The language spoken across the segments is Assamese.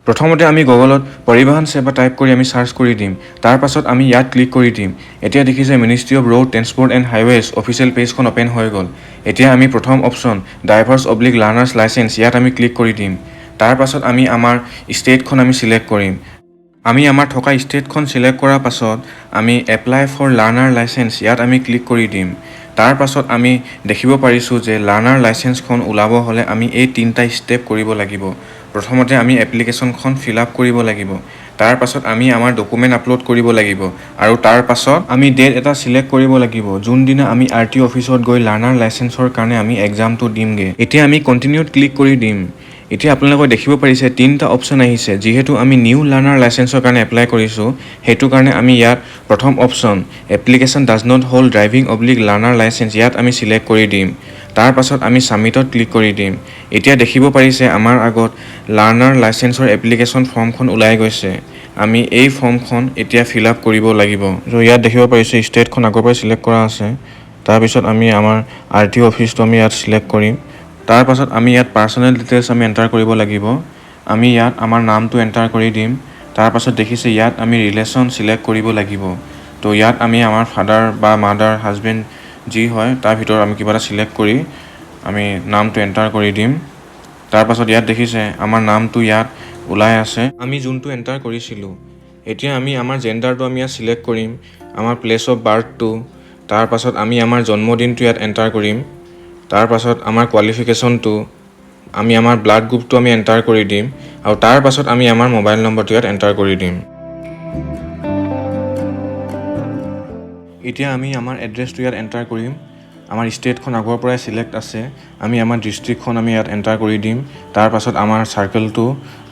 প্ৰথমতে আমি গুগলত পৰিবহণ সেৱা টাইপ কৰি আমি চাৰ্চ কৰি দিম। তাৰ পাছত আমি ইয়াত ক্লিক কৰি দিম। এতিয়া দেখিছে Ministry of Road Transport and Highways official পেজখন open হৈ গ'ল। এতিয়া আমি প্ৰথম option drivers oblique learners licence, ইয়াত আমি ক্লিক কৰি দিম। তাৰ পাছত আমি আমাৰ ষ্টেটখন আমি চিলেক্ট কৰিম। আমি আমাৰ থকা ষ্টেটখন চিলেক্ট কৰাৰ পাছত আমি এপ্লাই ফৰ লাৰ্ণাৰ লাইচেঞ্চ, ইয়াত আমি ক্লিক কৰি দিম। তাৰ পাছত আমি দেখিব পাৰিছোঁ যে লাৰ্ণাৰ লাইচেঞ্চখন ওলাব হ'লে আমি এই তিনিটা ষ্টেপ কৰিব লাগিব। প্ৰথমতে আমি এপ্লিকেশ্যনখন ফিল আপ কৰিব লাগিব। তাৰ পাছত আমি আমাৰ ডকুমেণ্ট আপলোড কৰিব লাগিব আৰু তাৰ পাছত আমি ডেট এটা চিলেক্ট কৰিব লাগিব, যোনদিনা আমি আৰ টি অফিচত গৈ লাৰ্ণাৰ লাইচেঞ্চৰ কাৰণে আমি এক্সামটো দিমগৈ। এতিয়া আমি কণ্টিনিউত ক্লিক কৰি দিম। এতিয়া আপোনালোকে দেখিব পাৰিছে তিনিটা অপশ্যন আহিছে। যিহেতু আমি নিউ লাৰ্ণাৰ লাইচেঞ্চৰ কাৰণে এপ্লাই কৰিছোঁ, সেইটো কাৰণে আমি ইয়াত প্ৰথম option "Applicant does not hold driving oblique learner licence", ইয়াত আমি চিলেক্ট কৰি দিম। তাৰ পাছত আমি ছাবমিটত ক্লিক কৰি দিম। এতিয়া দেখিব পাৰিছে আমাৰ আগত লাৰ্ণাৰ লাইচেঞ্চৰ এপ্লিকেশ্যন ফৰ্মখন ওলাই গৈছে। আমি এই ফৰ্মখন এতিয়া ফিল আপ কৰিব লাগিব। ত' ইয়াত দেখিব পাৰিছে ষ্টেটখন আগৰ পৰাই চিলেক্ট কৰা আছে। তাৰপিছত আমি আমাৰ আৰ টি অফিচটো আমি ইয়াত চিলেক্ট কৰিম। তাৰ পাছত আমি ইয়াত পাৰ্চনেল ডিটেইলছ আমি এণ্টাৰ কৰিব লাগিব। আমি ইয়াত আমাৰ নামটো এণ্টাৰ কৰি দিম। তাৰ পাছত দেখিছে ইয়াত আমি ৰিলেশ্যন চিলেক্ট কৰিব লাগিব। তো ইয়াত আমি আমাৰ ফাদাৰ বা মাদাৰ, হাজবেণ্ড যি হয়, তাৰ ভিতৰত আমি কিবা এটা চিলেক্ট কৰি আমি নামটো এণ্টাৰ কৰি দিম। তাৰপাছত ইয়াত দেখিছে আমাৰ নামটো ইয়াত ওলাই আছে, আমি যোনটো এণ্টাৰ কৰিছিলোঁ। এতিয়া আমি আমাৰ জেণ্ডাৰটো আমি ইয়াত চিলেক্ট কৰিম, আমাৰ প্লেচ অফ বাৰ্থটো, তাৰপাছত আমি আমাৰ জন্মদিনটো ইয়াত এণ্টাৰ কৰিম। তাৰপাছত আমাৰ কোৱালিফিকেশ্যনটো, আমি আমাৰ ব্লাড গ্ৰুপটো আমি এণ্টাৰ কৰি দিম আৰু তাৰ পাছত আমি আমাৰ মোবাইল নম্বৰটো ইয়াত এণ্টাৰ কৰি দিম। এতিয়া আমি আমাৰ এড্ৰেছটো ইয়াত এণ্টাৰ কৰিম। আমাৰ ষ্টেটখন আগৰ পৰাই চিলেক্ট আছে। আমি আমাৰ ডিষ্ট্ৰিক্টখন আমি ইয়াত এণ্টাৰ কৰি দিম। তাৰপাছত আমাৰ চাৰ্কেলটো,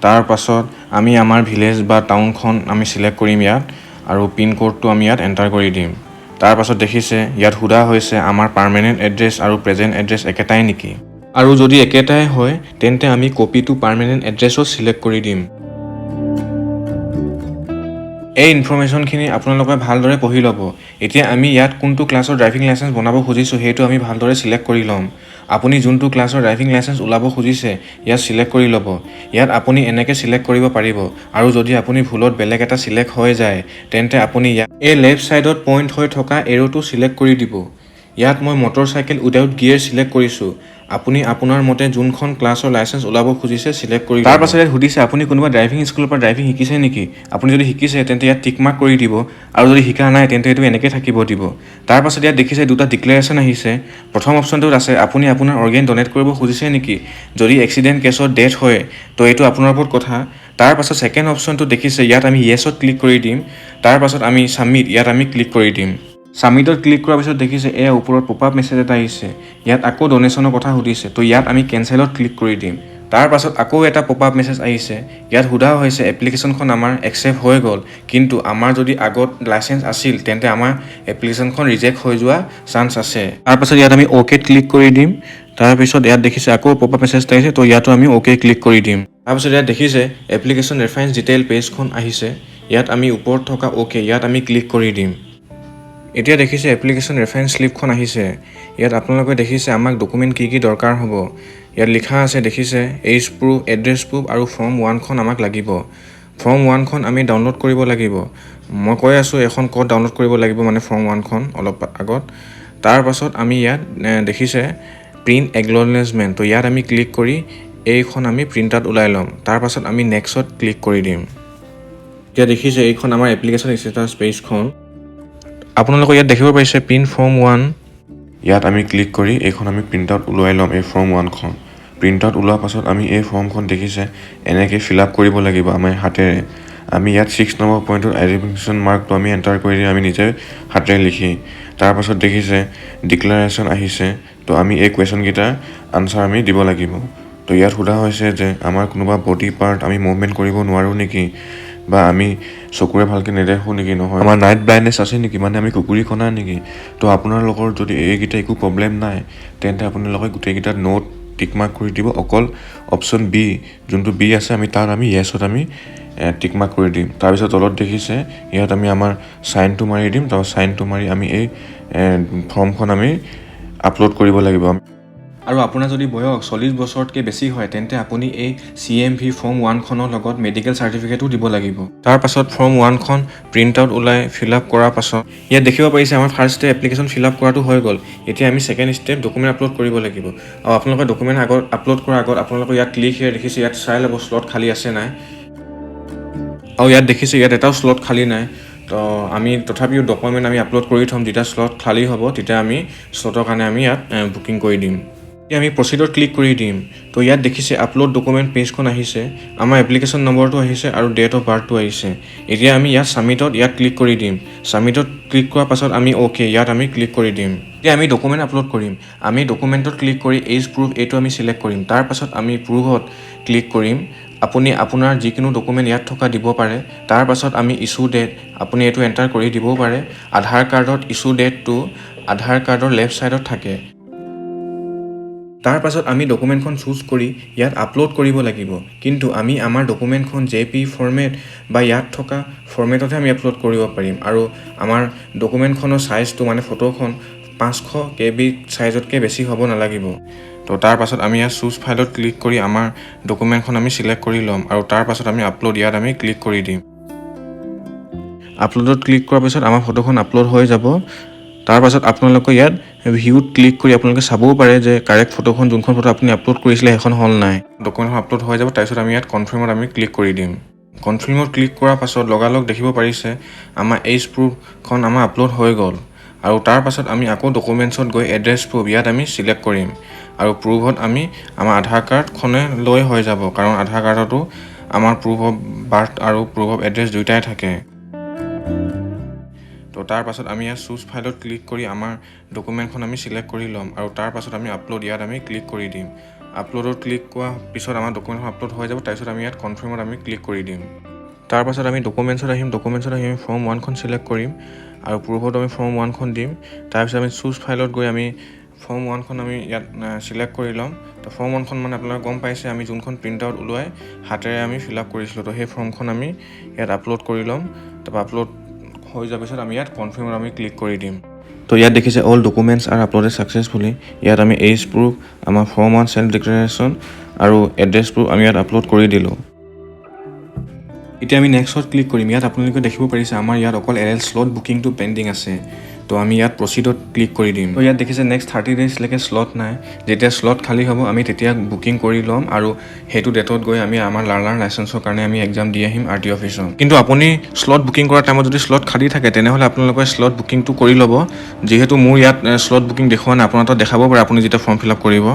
তাৰপাছত আমি আমাৰ ভিলেজ বা টাউনখন আমি চিলেক্ট কৰিম ইয়াত আৰু পিনক'ডটো আমি ইয়াত এণ্টাৰ কৰি দিম। তাৰপাছত দেখিছে ইয়াত সোধা হৈছে আমাৰ পাৰ্মানেণ্ট এড্ৰেছ আৰু প্ৰেজেণ্ট এড্ৰেছ একেটাই নেকি আৰু যদি একেটাই হয়, তেন্তে আমি কপি টু পাৰ্মানেণ্ট এড্ৰেছত চিলেক্ট কৰি দিম। এই ইনফৰ্মেশ্যনখিনি আপোনালোকে ভালদৰে পঢ়ি ল'ব। এতিয়া আমি ইয়াত কোনটো ক্লাছৰ ড্ৰাইভিং লাইচেঞ্চ বনাব খুজিছোঁ, সেইটো আমি ভালদৰে চিলেক্ট কৰি ল'ম। আপুনি যোনটো ক্লাছৰ ড্ৰাইভিং লাইচেঞ্চ ওলাব খুজিছে, ইয়াত চিলেক্ট কৰি ল'ব। ইয়াত আপুনি এনেকৈ চিলেক্ট কৰিব পাৰিব আৰু যদি আপুনি ভুলত বেলেগ এটা চিলেক্ট হৈ যায়, তেন্তে আপুনি ইয়াত এই লেফ্ট ছাইডত পইণ্ট হৈ থকা এৰ'টো চিলেক্ট কৰি দিব। ইয়াত মই মটৰচাইকেল উইদাউট গিয়েৰ চিলেক্ট কৰিছোঁ। আপুনি আপোনাৰ মতে যোনখন ক্লাছৰ লাইচেঞ্চ ওলাব খুজিছে, চিলেক্ট কৰি। তাৰ পাছত ইয়াত সুধিছে আপুনি কোনোবা ড্ৰাইভিং স্কুলৰ পৰা ড্ৰাইভিং শিকিছে নেকি? আপুনি যদি শিকিছে, তেন্তে ইয়াত টিক মাৰ্ক কৰি দিব আৰু যদি শিকা নাই, তেন্তে এইটো এনেকৈ থাকিব দিব। তাৰ পাছত ইয়াত দেখিছে দুটা ডিক্লেৰেশ্যন আহিছে। প্ৰথম অপশ্যনটোত আছে আপুনি আপোনাৰ অৰ্গেন ডনেট কৰিব খুজিছে নেকি, যদি এক্সিডেণ্ট কেছত ডেথ হয়? তো এইটো আপোনাৰ ওপৰত কথা। তাৰ পাছত ছেকেণ্ড অপশ্যনটো দেখিছে ইয়াত আমি য়েছত ক্লিক কৰি দিম। তাৰ পাছত আমি ছাবমিট, ইয়াত আমি ক্লিক কৰি দিম। ছাবমিটত ক্লিক কৰাৰ পিছত দেখিছে এয়া ওপৰত পপ আপ মেছেজ এটা আহিছে। ইয়াত আকৌ ডনেশ্যনৰ কথা সুধিছে। তো ইয়াত আমি কেঞ্চেলত ক্লিক কৰি দিম। তাৰ পাছত আকৌ এটা পপ আপ মেছেজ আহিছে। ইয়াত সোধা হৈছে এপ্লিকেশ্যনখন আমাৰ একচেপ্ট হৈ গ'ল, কিন্তু আমাৰ যদি আগত লাইচেঞ্চ আছিল, তেন্তে আমাৰ এপ্লিকেশ্যনখন ৰিজেক্ট হৈ যোৱা চান্স আছে। তাৰপাছত ইয়াত আমি অ'কেত ক্লিক কৰি দিম। তাৰপিছত ইয়াত দেখিছে আকৌ পপ আপ মেছেজ এটা আহিছে। তো ইয়াতো আমি অ'কে ক্লিক কৰি দিম। তাৰপিছত ইয়াত দেখিছে এপ্লিকেশ্যন ৰেফাৰেঞ্চ ডিটেইল পেজখন আহিছে। ইয়াত আমি ওপৰত থকা অ'কে, ইয়াত আমি ক্লিক কৰি দিম। এতিয়া দেখিছে এপ্লিকেশ্যন ৰেফাৰেঞ্চ শ্লিপখন আহিছে। ইয়াত আপোনালোকে দেখিছে আমাক ডকুমেণ্ট কি কি দৰকাৰ হ'ব, ইয়াত লিখা আছে। দেখিছে এইজ প্ৰুফ, এড্ৰেছ প্ৰুফ আৰু ফৰ্ম ওৱানখন আমাক লাগিব। ফৰ্ম ওৱানখন আমি ডাউনলোড কৰিব লাগিব। মই কৈ আছোঁ এখন ক'ত ডাউনলোড কৰিব লাগিব, মানে ফৰ্ম ওৱানখন অলপ আগত। তাৰপাছত আমি ইয়াত দেখিছে প্ৰিণ্ট একনলেজমেণ্ট। তো ইয়াত আমি ক্লিক কৰি এইখন আমি প্ৰিণ্ট আউট ওলাই ল'ম। তাৰপাছত আমি নেক্সট ক্লিক কৰি দিম। এতিয়া দেখিছে এইখন আমাৰ এপ্লিকেশ্যন ষ্টেটাছ পেজখন। আপোনালোকে ইয়াত দেখিব পাৰিছে প্ৰিণ্ট ফৰ্ম ওৱান। ইয়াত আমি ক্লিক কৰি এইখন আমি প্ৰিণ্ট আউট ওলাই ল'ম। এই ফৰ্ম ওৱানখন প্ৰিণ্ট আউট ওলোৱাৰ পাছত আমি এই ফৰ্মখন দেখিছে এনেকৈ ফিল আপ কৰিব লাগিব আমাৰ হাতেৰে। আমি ইয়াত 6 নম্বৰ পইণ্টত আইডেণ্টিফিকেশ্যন মাৰ্কটো আমি এণ্টাৰ কৰি দিম, আমি নিজে হাতেৰে লিখি। তাৰপাছত দেখিছে ডিক্লাৰেশ্যন আহিছে। তো আমি এই কুৱেশ্যনকেইটাৰ আনচাৰ আমি দিব লাগিব। তো ইয়াত সোধা হৈছে যে আমাৰ কোনোবা বডি পাৰ্ট আমি মুভমেণ্ট কৰিব নোৱাৰোঁ নেকি বা আমি চকুৰে ভালকৈ নেদেখোঁ নেকি, নহয় আমাৰ নাইট ব্লাইণ্ডনেছ আছে নেকি, মানে আমি কুকুৰী কণা নেকি? তো আপোনালোকৰ যদি এইকেইটা একো প্ৰব্লেম নাই, তেন্তে আপোনালোকে গোটেইকেইটাত নোট টিক মাৰ্ক কৰি দিব। অকল অপশ্যন বি, যোনটো বি আছে, আমি তাত আমি য়েছত আমি টিক মাৰ্ক কৰি দিম। তাৰপিছত তলত দেখিছে ইয়াত আমি আমাৰ চাইনটো মাৰি দিম। তাৰপৰা চাইনটো মাৰি আমি এই ফৰ্মখন আমি আপলোড কৰিব লাগিব। আৰু আপোনাৰ যদি বয়স 40 বছৰতকৈ বেছি হয়, তেন্তে আপুনি এই চিএমভি ফৰ্ম 1খনৰ লগত মেডিকেল চাৰ্টিফিকেটো দিব লাগিব। তাৰ পাছত ফৰ্ম 1খন প্ৰিণ্ট আউট ওলাই ফিল আপ কৰাৰ পাছত ইয়াত দেখিব পাৰিছে, আমাৰ first step application fill up কৰাটো হৈ গ'ল। এতিয়া আমি ছেকেণ্ড ষ্টেপ ডকুমেণ্ট আপলোড কৰিব লাগিব। আৰু আপোনালোকে ডকুমেণ্ট আগত আপলোড কৰাৰ আগত আপোনালোকে ইয়াত ক্লিক here দেখিছে, ইয়াত চাই ল'ব শ্লট খালী আছে নাই। আৰু ইয়াত দেখিছে, ইয়াত এটাও শ্লট খালী নাই। তো আমি তথাপিও ডকুমেণ্ট আমি আপলোড কৰি থ'ম। যেতিয়া শ্লট খালী হ'ব, তেতিয়া আমি শ্লটৰ কাৰণে আমি ইয়াত বুকিং কৰি দিম। এতিয়া আমি প্ৰচিডত ক্লিক কৰি দিম। তো ইয়াত দেখিছে, আপলোড ডকুমেণ্ট পেজখন আহিছে, আমাৰ এপ্লিকেশ্যন নম্বৰটো আহিছে আৰু ডেট অফ বাৰ্থটো আহিছে। এতিয়া আমি ইয়াত ছাবমিটত ইয়াত ক্লিক কৰি দিম। ছাবমিটত ক্লিক কৰাৰ পাছত আমি অ'কে ইয়াত আমি ক্লিক কৰি দিম। এতিয়া আমি ডকুমেণ্ট আপলোড কৰিম। আমি ডকুমেণ্টত ক্লিক কৰি এইজ প্ৰুফ এইটো আমি চিলেক্ট কৰিম। তাৰ পাছত আমি প্ৰুফত ক্লিক কৰিম। আপুনি আপোনাৰ যিকোনো ডকুমেণ্ট ইয়াত থকা দিব পাৰে। তাৰ পাছত আমি ইছ্যু ডেট, আপুনি এইটো এণ্টাৰ কৰি দিবও পাৰে। আধাৰ কাৰ্ডত ইছ্যু ডেটটো আধাৰ কাৰ্ডৰ লেফ্ট ছাইডত থাকে। তাৰ পাছত আমি ডকুমেণ্টখন চুজ কৰি ইয়াত আপলোড কৰিব লাগিব। কিন্তু আমি আমাৰ ডকুমেণ্টখন জেপিই ফৰ্মেট বা ইয়াত থকা ফৰ্মেটতহে আমি আপলোড কৰিব পাৰিম। আৰু আমাৰ ডকুমেণ্টখনৰ চাইজটো, মানে ফটোখন 500 কেবি চাইজতকৈ বেছি হ'ব নালাগিব। তো তাৰ পাছত আমি ইয়াত চুজ ফাইলত ক্লিক কৰি আমাৰ ডকুমেণ্টখন আমি চিলেক্ট কৰি ল'ম আৰু তাৰ পাছত আমি আপলোড ইয়াত আমি ক্লিক কৰি দিম। আপলোডত ক্লিক কৰাৰ পিছত আমাৰ ফটোখন আপলোড হৈ যাব। তাৰ পাছত আপোনালোকে ইয়াত ভিউত ক্লিক কৰি আপোনালোকে চাবও পাৰে যে কাৰেক্ট ফটোখন, যোনখন ফটো আপুনি আপলোড কৰিছিলে, সেইখন হ'ল নাই। ডকুমেণ্টখন আপলোড হৈ যাব। তাৰপিছত আমি ইয়াত কনফাৰ্মত আমি ক্লিক কৰি দিম। কনফাৰ্মত ক্লিক কৰাৰ পাছত লগালগ দেখিব পাৰিছে, আমাৰ এইজ প্ৰুফখন আমাৰ আপলোড হৈ গ'ল। আৰু তাৰ পাছত আমি আকৌ ডকুমেণ্টছত গৈ এড্ৰেছ প্ৰুফ ইয়াত আমি চিলেক্ট কৰিম আৰু প্ৰুফত আমি আমাৰ আধাৰ কাৰ্ডখনে লৈ হৈ যাব, কাৰণ আধাৰ কাৰ্ডতো আমাৰ প্ৰুফ অফ বাৰ্থ আৰু প্ৰুফ অফ এড্ৰেছ দুয়োটাই থাকে। তো তাৰ পাছত আমি ইয়াত চুজ ফাইলত ক্লিক কৰি আমাৰ ডকুমেণ্টখন আমি চিলেক্ট কৰি ল'ম আৰু তাৰ পাছত আমি আপলোড ইয়াত আমি ক্লিক কৰি দিম। আপলোডত ক্লিক কৰাৰ পিছত আমাৰ ডকুমেণ্টখন আপলোড হৈ যাব। তাৰপিছত আমি ইয়াত কনফাৰ্মত আমি ক্লিক কৰি দিম। তাৰ পাছত আমি ডকুমেণ্টছত আহিম। ডকুমেণ্টছত আহি আমি ফৰ্ম 1খন চিলেক্ট কৰিম আৰু প্ৰুফত আমি ফৰ্ম 1খন দিম। তাৰপিছত আমি চুজ ফাইলত গৈ আমি ফৰ্ম 1খন আমি ইয়াত চিলেক্ট কৰি ল'ম। তো ফৰ্ম 1খন মানে আপোনালোকে গম পাইছে, আমি যোনখন প্ৰিণ্ট আউট ওলোৱাই হাতেৰে আমি ফিল আপ কৰিছিলোঁ। তো সেই ফৰ্মখন আমি ইয়াত আপলোড কৰি ল'ম। তাৰপৰা আপলোড হৈ যোৱাৰ পিছত আমি ইয়াত কনফাৰ্মত আমি ক্লিক কৰি দিম। তো ইয়াত দেখিছে, "All documents are uploaded successfully." ইয়াত আমি এইজ প্ৰুফ, আমাৰ ফৰ্ম 1 চেল্ফ ডিক্লেৰেশ্যন আৰু এড্ৰেছ প্ৰুফ আমি ইয়াত আপলোড কৰি দিলোঁ। এতিয়া আমি নেক্সটত ক্লিক কৰিম। ইয়াত আপোনালোকে দেখিব পাৰিছে, আমাৰ ইয়াত অকল এল শ্লট বুকিংটো পেণ্ডিং আছে। তো আমি ইয়াত প্ৰচিডত ক্লিক কৰি দিম। তো ইয়াত দেখিছে, নেক্সট 30 ডেইজলৈকে শ্লট নাই। যেতিয়া শ্লট খালী হ'ব, আমি তেতিয়া বুকিং কৰি ল'ম আৰু সেইটো ডেটত গৈ আমি আমাৰ লাৰ্ণাৰ লাইচেঞ্চৰ কাৰণে আমি এক্সাম দি আহিম আৰটিঅ' অফিচত। কিন্তু আপুনি শ্লট বুকিং কৰা টাইমত যদি শ্লট খালী থাকে, তেনেহ'লে আপোনালোকে শ্লট বুকিংটো কৰি ল'ব। যিহেতু মোৰ ইয়াত শ্লট বুকিং দেখুওৱা নাই, আপোনাৰ তাত দেখাব পাৰে আপুনি যেতিয়া ফৰ্ম ফিল আপ কৰিব।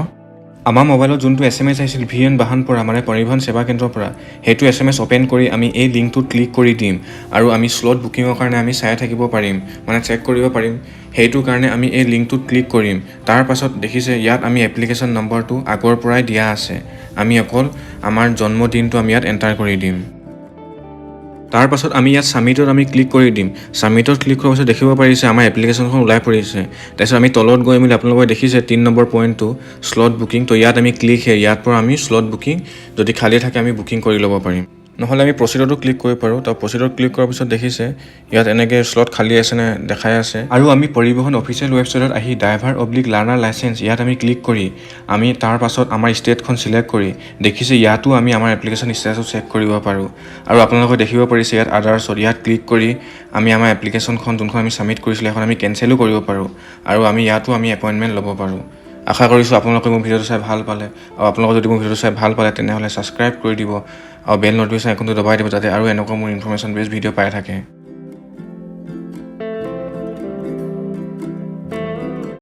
আমাৰ মোবাইলত যোনটো এছএমএছ আহিছিল ভিএন বাহন পৰা, মানে পৰিবহণ সেৱা কেন্দ্ৰৰ পৰা, সেইটো এছএমএছ অ'পেন কৰি আমি এই লিংকটোত ক্লিক কৰি দিম আৰু আমি শ্লট বুকিঙৰ কাৰণে আমি চাই থাকিব পাৰিম, মানে চেক কৰিব পাৰিম। সেইটো কাৰণে আমি এই লিংকটোত ক্লিক কৰিম। তাৰ পাছত দেখিছে, ইয়াত আমি এপ্লিকেশ্যন নম্বৰটো আগৰ পৰাই দিয়া আছে। আমি অকল আমাৰ জন্মদিনটো আমি ইয়াত এণ্টাৰ কৰি দিম। তাৰ পাছত আমি ইয়াত ছাবমিটত আমি ক্লিক কৰি দিম। ছাবমিটত ক্লিক কৰাৰ পাছত দেখিব পাৰিছে, আমাৰ এপ্লিকেশ্যনখন ওলাই পৰিছে। তাৰপিছত আমি তলত গৈ মেলি আপোনালোকে দেখিছে 3 নম্বৰ পইণ্টটো শ্লট বুকিং। তো ইয়াত আমি ক্লিক here, ইয়াৰ পৰা আমি শ্লট বুকিং যদি খালী থাকে, আমি বুকিং কৰি ল'ব পাৰিম। নহ'লে আমি প্ৰচিডতো ক্লিক কৰিব পাৰোঁ। তো প্ৰচিডত ক্লিক কৰাৰ পিছত দেখিছে, ইয়াত এনেকৈ শ্লট খালী আছে নে দেখাই আছে। আৰু আমি পৰিবহণ অফিচিয়েল ৱেবছাইটত আহি ড্ৰাইভাৰ অব্লিক লাৰ্ণাৰ লাইচেঞ্চ ইয়াত আমি ক্লিক কৰি আমি তাৰ পাছত আমাৰ ষ্টেটখন চিলেক্ট কৰি দেখিছে, ইয়াতো আমি আমাৰ এপ্লিকেশ্যন ষ্টেটাছটো চেক কৰিব পাৰোঁ। আৰু আপোনালোকে দেখিব পাৰিছে, ইয়াত আদাৰ্ছত ইয়াত ক্লিক কৰি আমি আমাৰ এপ্লিকেশ্যনখন, যোনখন আমি ছাবমিট কৰিছিলোঁ, সেইখন আমি কেঞ্চেলো কৰিব পাৰোঁ আৰু আমি ইয়াতো আমি এপইণ্টমেণ্ট ল'ব পাৰোঁ। আশা কৰিছোঁ আপোনালোকে মোৰ ভিডিঅ'টো চাই ভাল পালে। আৰু আপোনালোকে যদি মোৰ ভিডিঅ'টো চাই ভাল পালে, তেনেহ'লে ছাবস্ক্ৰাইব কৰি দিব আৰু বেল নটিফিকেশ্যন আইকনটো দবাই দিব, যাতে আৰু এনেকুৱা মোৰ ইনফৰমেশ্যন বেছ ভিডিঅ' পাই থাকে।